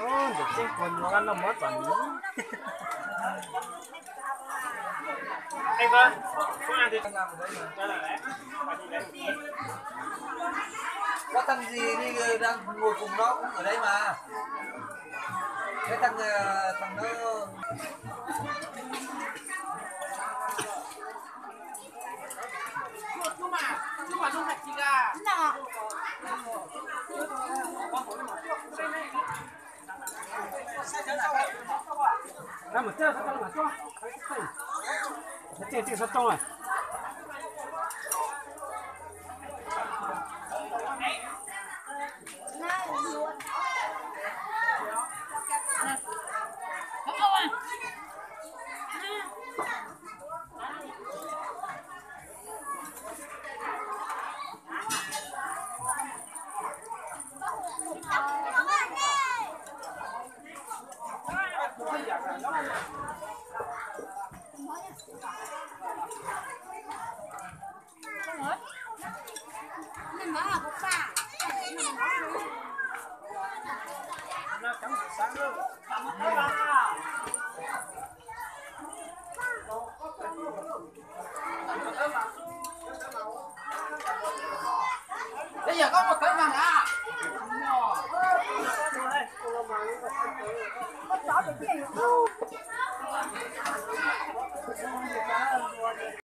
Ntawm tseeb puas nyuam no mov txom nyem. Có thằng gì đi đang ngồi cùng nó cũng ở đây mà. Cái thằng ờ, thằng nó